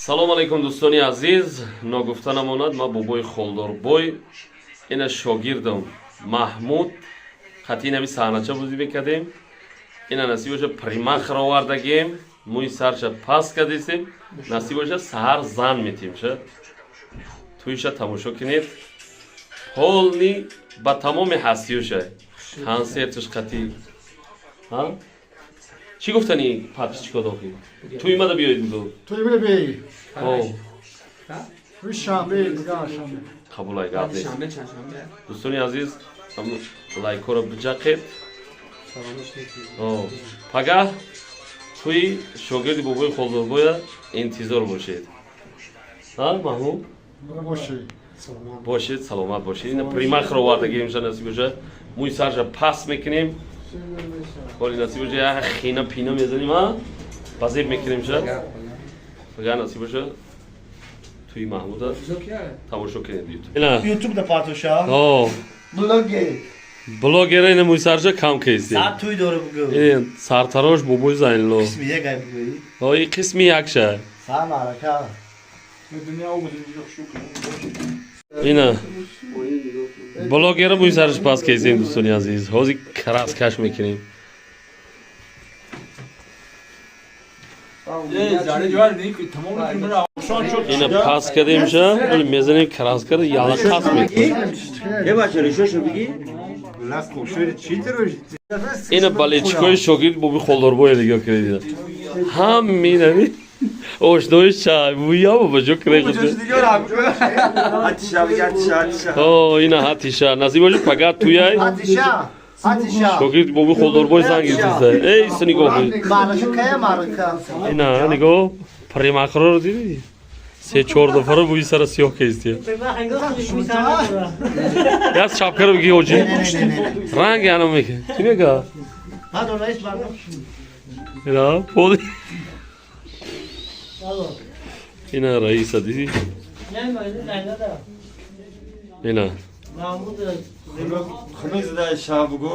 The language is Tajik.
Салом алейкум, дӯстони азиз. Ногуфта намонад, ман бобои Холдорбой, ина шогирдам Маҳмуд қатъи нави саҳнача бозӣ мекардем. Ина, насиб боша, парикмахер овардагем, мӯи сарша пас кардесем. Насиб боша, саҳар зан метем ша, тӯиша тамошо кунед. Полный ба тамоми ҳастиёша консертш қатъи. Чӣ гуфтани подписчико дохил тӯи мада биёед буду? Туй мина бей. Туй шанбе, дига шанбе. Қабулай, гап нест. Дӯстони азиз, лайкҳоро биҷақед. Пагаҳ тӯи шогирди бобои Холдорбоя интизор бошед. Маҳмуд? Бошед, саломат бошед. Ина парикмахер овардагимша, насиб боша, мӯи сарша пас мекунем. Ҳоли, насиб боша, як хина пина мезанем, а базеб мекунемша. Пага, насиб боша, тӯи Маҳмуда тамошо кунед. Ютуб да патуша. Блогер. Блогера ина мӯи сарша кам кесем. Сар туй дора бугӯ. Ин сартарош бобои Зайнло. Қисми як ай бугӯ. О, и қисми якша. Сар марака. Ина блогера мӯи сараш пас кесем, дӯстони азиз. Ҳозир краскаш мекунем. Ина пас кардемша, мезанем краскара, ялақас мекунем. Ина болельщикои шогирд боби Холдорбоя нигоҳ кунед, ҳаминами ошнои чай буя ба ҷо кунед. Ина ҳатиша, насиб боши, пага туяй шогирд боби Холдорбой занг гирифта. Эй, су нигоҳ кунед, ина нигоҳ, парикмахерро дидӣ? Се чор нафара бӯи сара сиёҳ кестия. Яс шапкаро биги, ҳоҷи, ранги ана меки. Чӣ мега? Ина поли, ина раиса дидӣ? Ина. Хунук зада шаб бугу.